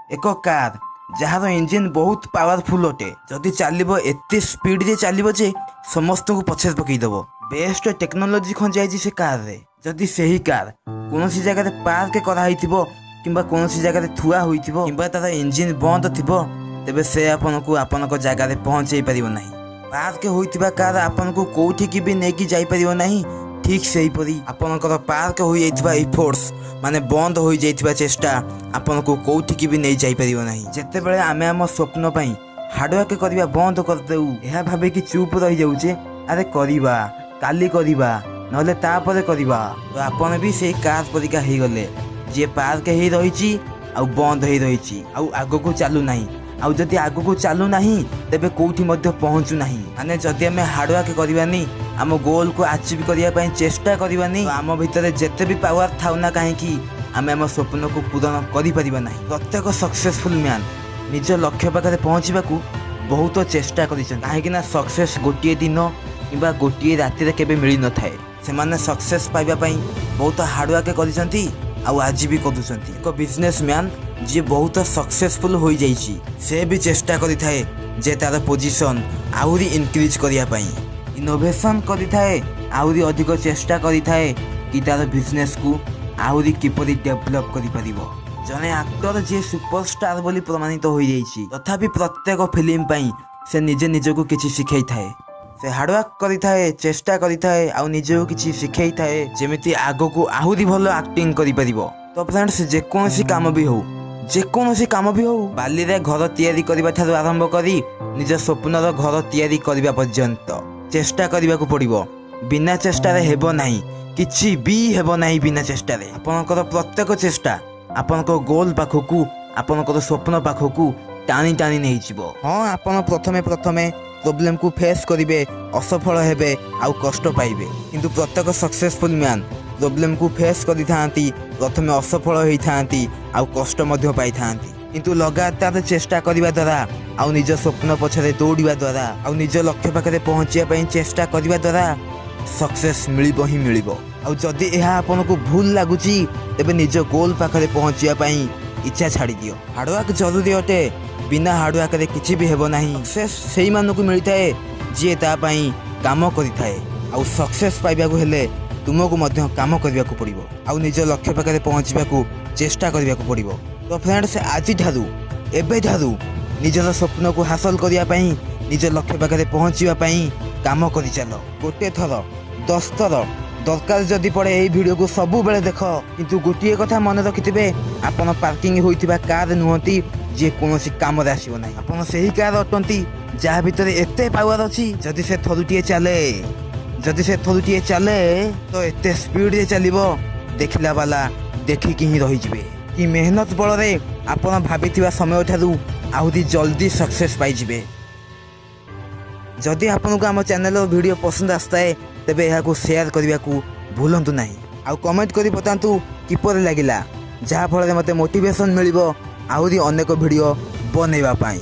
ଏକ କାର୍ ଯାହାର ଇଞ୍ଜିନ୍ ବହୁତ ପାୱାରଫୁଲ୍ ଅଟେ, ଯଦି ଚାଲିବ ଏତେ ସ୍ପିଡ଼ରେ ଚାଲିବ ଯେ ସମସ୍ତଙ୍କୁ ପଛରେ ପକେଇଦେବ। ବେଷ୍ଟ ଟେକ୍ନୋଲୋଜି ଖଞ୍ଜାଇଛି ସେ କାର୍ରେ। ଯଦି ସେହି କାର୍ କୌଣସି ଜାଗାରେ ପାର୍କ କରାହେଇଥିବ କିମ୍ବା କୌଣସି ଜାଗାରେ ଥୁଆ ହୋଇଥିବ କିମ୍ବା ତାର ଇଞ୍ଜିନ୍ ବନ୍ଦ ଥିବ, ତେବେ ସେ ଆପଣଙ୍କୁ ଆପଣଙ୍କ ଜାଗାରେ ପହଞ୍ଚେଇ ପାରିବ ନାହିଁ। ପାର୍କ ହୋଇଥିବା କାର୍ ଆପଣଙ୍କୁ କୋଉଠିକି ବି ନେଇକି ଯାଇପାରିବ ନାହିଁ। ଠିକ୍ ସେହିପରି ଆପଣଙ୍କର ପାର୍କ ହୋଇଯାଇଥିବା ଇଫୋର୍ଟସ୍, ମାନେ ବନ୍ଦ ହୋଇଯାଇଥିବା ଚେଷ୍ଟା ଆପଣଙ୍କୁ କୋଉଠିକି ବି ନେଇ ଯାଇପାରିବ ନାହିଁ। ଯେତେବେଳେ ଆମେ ଆମ ସ୍ୱପ୍ନ ପାଇଁ ହାର୍ଡ଼ୱାର୍କ କରିବା ବନ୍ଦ କରିଦେଉ, ଏହା ଭାବିକି ଚୁପ୍ ରହିଯାଉଛେ, ଆରେ କରିବା, କାଲି କରିବା, ନହେଲେ ତାପରେ କରିବା, ତ ଆପଣ ବି ସେଇ କାର୍ ପରିକା ହେଇଗଲେ, ଯିଏ ପାର୍କ ହେଇ ରହିଛି ଆଉ ବନ୍ଦ ହେଇ ରହିଛି ଆଉ ଆଗକୁ ଚାଲୁନାହିଁ। ଆଉ ଯଦି ଆଗକୁ ଚାଲୁନାହିଁ, ତେବେ କୋଉଠି ମଧ୍ୟ ପହଞ୍ଚୁ ନାହିଁ। ମାନେ ଯଦି ଆମେ ହାର୍ଡ଼ୱାର୍କ କରିବାନି, ଆମ ଗୋଲକୁ ଆଚିଭ୍ କରିବା ପାଇଁ ଚେଷ୍ଟା କରିବାନି, ତ ଆମ ଭିତରେ ଯେତେ ବି ପାୱାର ଥାଉ ନା କାହିଁକି, ଆମେ ଆମ ସ୍ୱପ୍ନକୁ ପୂରଣ କରିପାରିବା ନାହିଁ। ପ୍ରତ୍ୟେକ ସକ୍ସେସଫୁଲ୍ ମ୍ୟାନ୍ ନିଜ ଲକ୍ଷ୍ୟ ପାଖରେ ପହଞ୍ଚିବାକୁ ବହୁତ ଚେଷ୍ଟା କରିଛନ୍ତି, କାହିଁକି ନା ସକ୍ସେସ୍ ଗୋଟିଏ ଦିନ କିମ୍ବା ଗୋଟିଏ ରାତିରେ କେବେ ମିଳିନଥାଏ। ସେମାନେ ସକ୍ସେସ୍ ପାଇବା ପାଇଁ ବହୁତ ହାର୍ଡ଼ୱାର୍କ କରିଛନ୍ତି ଆଉ ଆଜି ବି କରୁଛନ୍ତି। ଏକ ବିଜନେସ୍ ମ୍ୟାନ୍ ଯିଏ ବହୁତ ସକ୍ସେସଫୁଲ୍ ହୋଇଯାଇଛି, ସେ ବି ଚେଷ୍ଟା କରିଥାଏ ଯେ ତାର ପୋଜିସନ୍ ଆହୁରି ଇନକ୍ରିଜ୍ କରିବା ପାଇଁ, ଇନୋଭେସନ୍ କରିଥାଏ, ଆହୁରି ଅଧିକ ଚେଷ୍ଟା କରିଥାଏ କି ତାର ବିଜନେସ୍କୁ ଆହୁରି କିପରି ଡେଭଲପ୍ କରିପାରିବ। ଜଣେ ଆକ୍ଟର ଯିଏ ସୁପରଷ୍ଟାର ବୋଲି ପ୍ରମାଣିତ ହୋଇଯାଇଛି, ତଥାପି ପ୍ରତ୍ୟେକ ଫିଲ୍ମ ପାଇଁ ସେ ନିଜେ ନିଜକୁ କିଛି ଶିଖେଇଥାଏ। ସେ ହାର୍ଡ଼ୱାର୍କ କରିଥାଏ, ଚେଷ୍ଟା କରିଥାଏ ଆଉ ନିଜକୁ କିଛି ଶିଖେଇଥାଏ, ଯେମିତି ଆଗକୁ ଆହୁରି ଭଲ ଆକ୍ଟିଂ କରିପାରିବ। ତ ଫ୍ରେଣ୍ଡସ୍, ଯେକୌଣସି କାମ ବି ହଉ, ଯେକୌଣସି କାମ ବି ହଉ, ବାଲିରେ ଘର ତିଆରି କରିବା ଠାରୁ ଆରମ୍ଭ କରି ନିଜ ସ୍ୱପ୍ନର ଘର ତିଆରି କରିବା ପର୍ଯ୍ୟନ୍ତ ଚେଷ୍ଟା କରିବାକୁ ପଡ଼ିବ। ବିନା ଚେଷ୍ଟାରେ ହେବ ନାହିଁ, କିଛି ବି ହେବ ନାହିଁ ବିନା ଚେଷ୍ଟାରେ। ଆପଣଙ୍କର ପ୍ରତ୍ୟେକ ଚେଷ୍ଟା ଆପଣଙ୍କ ଗୋଲ ପାଖକୁ, ଆପଣଙ୍କର ସ୍ୱପ୍ନ ପାଖକୁ ଟାଣି ଟାଣି ନେଇଯିବ। ହଁ, ଆପଣ ପ୍ରଥମେ ପ୍ରଥମେ ପ୍ରୋବ୍ଲେମକୁ ଫେସ୍ କରିବେ, ଅସଫଳ ହେବେ ଆଉ କଷ୍ଟ ପାଇବେ। କିନ୍ତୁ ପ୍ରତ୍ୟେକ ସକ୍ସେସଫୁଲ୍ ମ୍ୟାନ୍ ପ୍ରୋବ୍ଲେମକୁ ଫେସ୍ କରିଥାନ୍ତି, ପ୍ରଥମେ ଅସଫଳ ହୋଇଥାନ୍ତି ଆଉ କଷ୍ଟ ମଧ୍ୟ ପାଇଥାନ୍ତି। କିନ୍ତୁ ଲଗାତାର ଚେଷ୍ଟା କରିବା ଦ୍ୱାରା ଆଉ ନିଜ ସ୍ୱପ୍ନ ପଛରେ ଦୌଡ଼ିବା ଦ୍ୱାରା ଆଉ ନିଜ ଲକ୍ଷ୍ୟ ପାଖରେ ପହଞ୍ଚିବା ପାଇଁ ଚେଷ୍ଟା କରିବା ଦ୍ୱାରା ସକ୍ସେସ୍ ମିଳିବ ହିଁ ମିଳିବ। ଆଉ ଯଦି ଏହା ଆପଣଙ୍କୁ ଭୁଲ ଲାଗୁଛି, ତେବେ ନିଜ ଗୋଲ ପାଖରେ ପହଞ୍ଚିବା ପାଇଁ ଇଚ୍ଛା ଛାଡ଼ିଦିଅ। ହାର୍ଡ଼ୱାର୍କ ଜରୁରୀ ଅଟେ। ବିନା ହାର୍ଡ଼ୱାର୍କରେ କିଛି ବି ହେବ ନାହିଁ। ସକ୍ସେସ୍ ସେଇମାନଙ୍କୁ ମିଳିଥାଏ ଯିଏ ତା ପାଇଁ କାମ କରିଥାଏ। ଆଉ ସକ୍ସେସ୍ ପାଇବାକୁ ହେଲେ ତୁମକୁ ମଧ୍ୟ କାମ କରିବାକୁ ପଡ଼ିବ ଆଉ ନିଜ ଲକ୍ଷ୍ୟ ପାଖରେ ପହଞ୍ଚିବାକୁ ଚେଷ୍ଟା କରିବାକୁ ପଡ଼ିବ। ତ ଫ୍ରେଣ୍ଡସ୍, ଆଜିଠାରୁ, ଏବେଠାରୁ ନିଜର ସ୍ୱପ୍ନକୁ ହାସଲ କରିବା ପାଇଁ, ନିଜ ଲକ୍ଷ୍ୟ ପାଖରେ ପହଞ୍ଚିବା ପାଇଁ କାମ କରିଚାଲ। ଗୋଟେ ଥର, 10 ଥର, ଦରକାର ଯଦି ପଡ଼େ ଏଇ ଭିଡ଼ିଓକୁ ସବୁବେଳେ ଦେଖ। କିନ୍ତୁ ଗୋଟିଏ କଥା ମନେ ରଖିଥିବେ, ଆପଣ ପାର୍କିଂ ହୋଇଥିବା କାର୍ ନୁହନ୍ତି ଯିଏ କୌଣସି କାମରେ ଆସିବ ନାହିଁ। ଆପଣ ସେହି କାର୍ ଅଟନ୍ତି ଯାହା ଭିତରେ ଏତେ ପାୱାର ଅଛି, ଯଦି ସେ ଥରୁଟିଏ ଚାଲେ, ଯଦି ସେ ଥରୁଟିଏ ଚାଲେ ତ ଏତେ ସ୍ପିଡ଼ରେ ଚାଲିବ, ଦେଖିଲା ବାଲା ଦେଖିକି ହିଁ ରହିଯିବେ କି ମେହନତ ବଳରେ ଆପଣ ଭାବିଥିବା ସମୟଠାରୁ ଆହୁରି ଜଲ୍ଦି ସକ୍ସେସ୍ ପାଇଯିବେ। ଯଦି ଆପଣଙ୍କୁ ଆମ ଚ୍ୟାନେଲର ଭିଡ଼ିଓ ପସନ୍ଦ ଆସିଥାଏ, ତେବେ ଏହାକୁ ସେୟାର କରିବାକୁ ଭୁଲନ୍ତୁ ନାହିଁ ଆଉ କମେଣ୍ଟ କରି ବତାନ୍ତୁ କିପରି ଲାଗିଲା, ଯାହାଫଳରେ ମୋତେ ମୋଟିଭେସନ୍ ମିଳିବ ଆହୁରି ଅନେକ ଭିଡ଼ିଓ ବନେଇବା ପାଇଁ।